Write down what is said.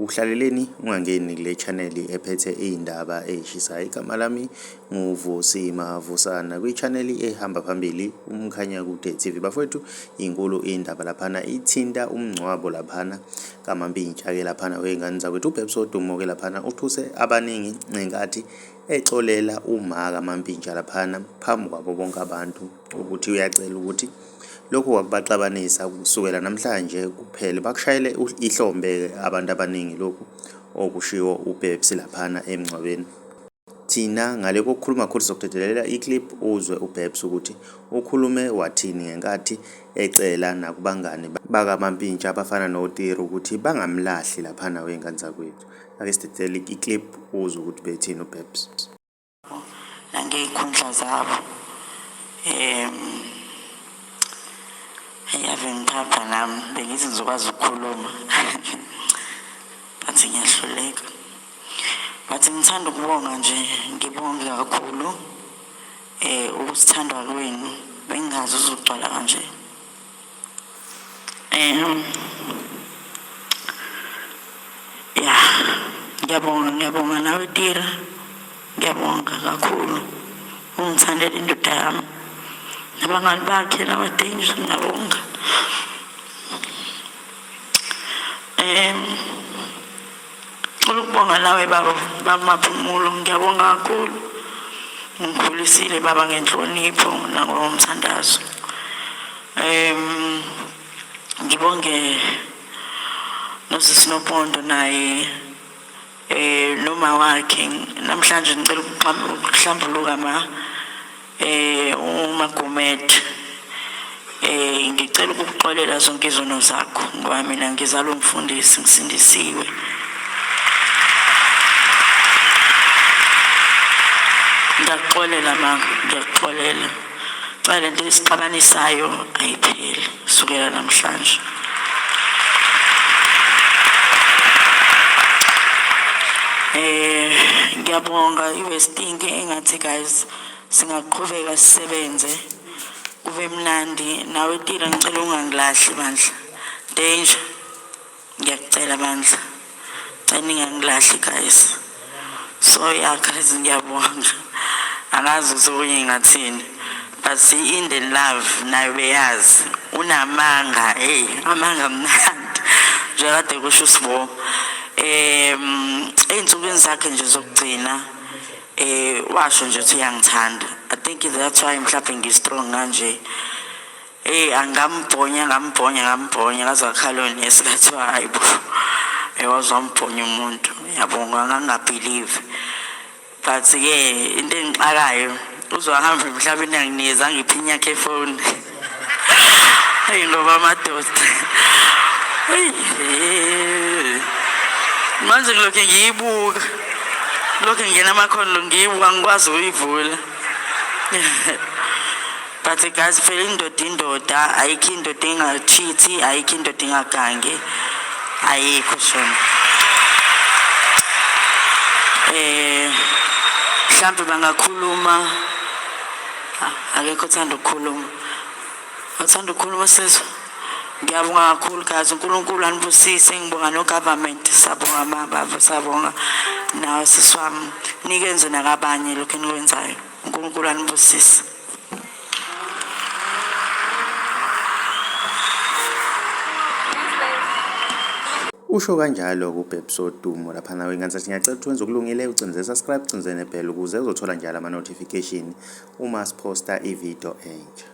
Uhlaleleni ungangeni kule channel ephethe iy'ndaba ey'shisayo. Igama lami nguVusi Mavusana kwi-channel ehamba phambili uMkhanyakude TV. Bafowethu inkulu indaba laphana ithinta umngcwabo laphana kaMampintsha-ke laphana wey'ngane zakwethu. UBabes Wodumo-ke laphana uthuse abaningi ngenkathi exolela uma kaMampintsha laphana phambi kwabo bonke abantu ukuthi uyacela ukuthi lokhu kwakubaxabanisa kusukela namhlanje kuphele. Bakushayele ihlombe-ke abantu abaningi lokhu okushiwo uBabes laphana emngcwabeni. Thina ngale kokukhuluma kakhulu sizokudedelela i-clip uzwe uBabes ukuthi ukhulume wathini ngenkathi ecela nakubangani bakaMampintsha abafana noTira ukuthi bangamlahli laphana wey'ngane zakwethu. Ake sidedele i-clip uzwe ukuthi bethini uBabes. Nangey'khundla zabo. Eyi ave ngiphapha nami, bengithi ngizokwazi ukukhuluma but ngiyahluleka. But ngithanda ukubonga nje, ngibonge kakhulu ukusithandwa kwenu, bengingazi uzogcwala kanje. Ya, ngiyabonga, ngiyabonga nawe Tira, ngiyabonga kakhulu ungithandela indoda yami nabangani bakhe nabadenji, ngiyabonga. Ngicela ukubonga nawe baba, baba Maphumulo, ngiyabonga kakhulu. Ngikhulisile baba ngenhlonipho nangomthandazo. Ngibonge nosisi Nopondo naye noma wakhe namhlanje ngicela ukuhlambuluka ma uMagumede. Ngicela ukukuxolela zonke izono zakho ngoba mina ngizalwa umfundisi ngisindisiwe. Ngiyakuxolela ma, ngiyakuxolela. Cela lento esixabanisayo ayipheli sukela namhlanje. Ngiyabonga iWesting engathi guys singaqhubeka sisebenze kube mnandi nawe Tira ngicela ungangilahli bandla. Danger. Ngiyakucela bandla. Cela ningangilahli guys. So yeah guys ngiyabonga. Angazi ukuthi okunye ngingathini. But i-Indian love nayo beyazi. Unamanga, hey, amanga mnandi. Njengoba kusho uSibo. Ey'nsukwini zakhe nje zokugcina washo nje ukuthi uyangithanda. I think that's why mhlawumbe ngi-strong kanje. Hey angambhonya ngambhonya ngambhonya ngaze wakhala onesi kathiwa hayi bo waze wambhonya umuntu yabo ngangingabhilivi but ke into engixakayo uzohamba emhlabeni anginikeza angiphi inyakhe efoni eyi ngoba amadoda eyi manje ngilokhu ngiyibuka lokhu ngingena amakhono ngiyibuka ngikwazi ukuyivula. But guys phela indoda indoda ayikho indoda engachithi ayikho indoda engagangi ayikho shona. Mhlambe bangakhuluma akekho othanda ukukhuluma. Othanda ukukhuluma sizwe. Ngiyabonga kakhulu guys uNkulunkulu anibusise ngibonga no government sabonga mababa sabonga nawe sisi wami nikenze nakabanye lokho enikwenzayo uNkulunkulu anibusise. Usho kanjalo kuBabes Wodumo laphana wengane sathi ngiyacela ukuthi wenze okulungile ucinze subscribe ucinze nebell ukuze uzothola njalo ama-notification uma siphosta ividiyo entsha.